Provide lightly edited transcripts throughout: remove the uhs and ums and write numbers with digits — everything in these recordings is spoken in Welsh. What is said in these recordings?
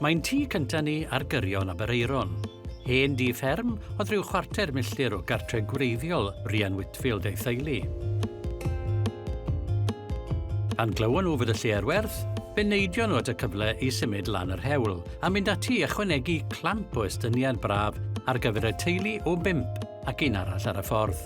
Mae'n tŷ cynta ni ar gyrion Aberaeron. Hen dŷ fferm oedd rhyw chwarter milltir o gartre gwreiddiol Rhian Whitfield a'i theulu. Pan glywon nhw fod y lle ar werth, fe neidion nhw at y cyfle i symud lan yr hewl a mynd ati i ychwanegu clamp o estyniad braf ar gyfer y teulu o bump ac un arall ar y ffordd.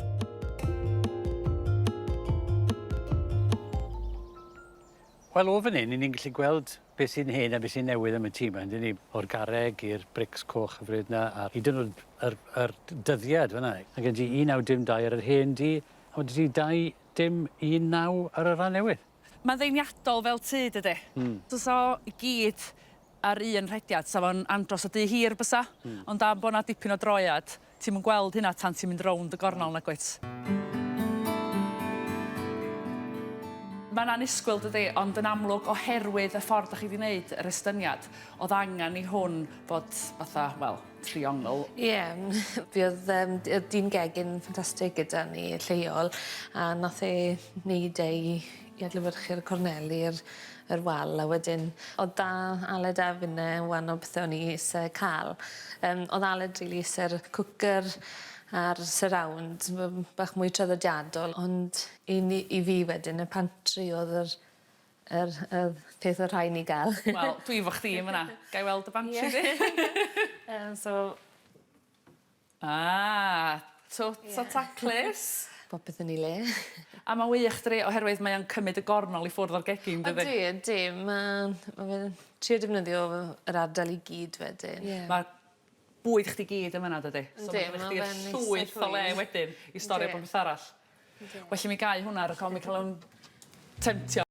Wel, o fan hyn, 'yn ni'n gallu gweld beth sy'n hen a beth sy'n newydd am y tŷ 'ma, yndyn ni? O'r garreg i'r brics coch hyfryd 'na, a hyd yn o'd yr yr dyddiad fan 'na. Ma' gen ti 1902 ar yr hen dŷ, a ma' 'da ti 2019 ar y ran newydd. Mae'n ddeniadol fel tŷ, dydi? Hmm. Os o i gyd ar un rhediad, 'sa fo'n andros o dŷ hir bysa? Hmm. Ond am bo' 'na dipyn o droad, Ti'm yn gweld hynna tan ti'n mynd rownd y gornel nagwyt? Mae'n annisgwyl dydi, ond yn amlwg oherwydd y ffordd dach chi 'di wneud yr estyniad, o'dd angen i hwn fod fatha, wel, triongl. Ie, fuodd yym d- dyn gegin ffantastig gyda ni lleol a nath e neud e i i adlewyrchu'r corneli yr yr wal a wedyn o'dd 'da Aled a finne wan o pethe o'n i ise ca'l. Yym o'dd Aled rili ise'r cwcyr a'r surround m- bach mwy traddodiadol ond i ni i fi wedyn y pantry o'dd yr yr y peth o' rhai' ni ga'l. Wel dwi efo chdi yn fan 'na. Gai weld dy bantry di? Yym so Ah, twt o taclus. Popeth yn 'i le. A ma'n wych dydi oherwydd mae o'n cymyd y gornel i ffwrdd o'r gegin dydi? Ydi ydi ma' ma' fe'n trio defnyddio yr ardal i gyd wedyn. Ie. Ma' bwyd chdi gyd yn fan 'na dydi? Yndi ma' fe'n So ma' gynno chdi llwyth o le wedyn i storio popeth arall. Yndi. Well i mi gau hwnna rhag ofn mi ca'l 'yn temtio.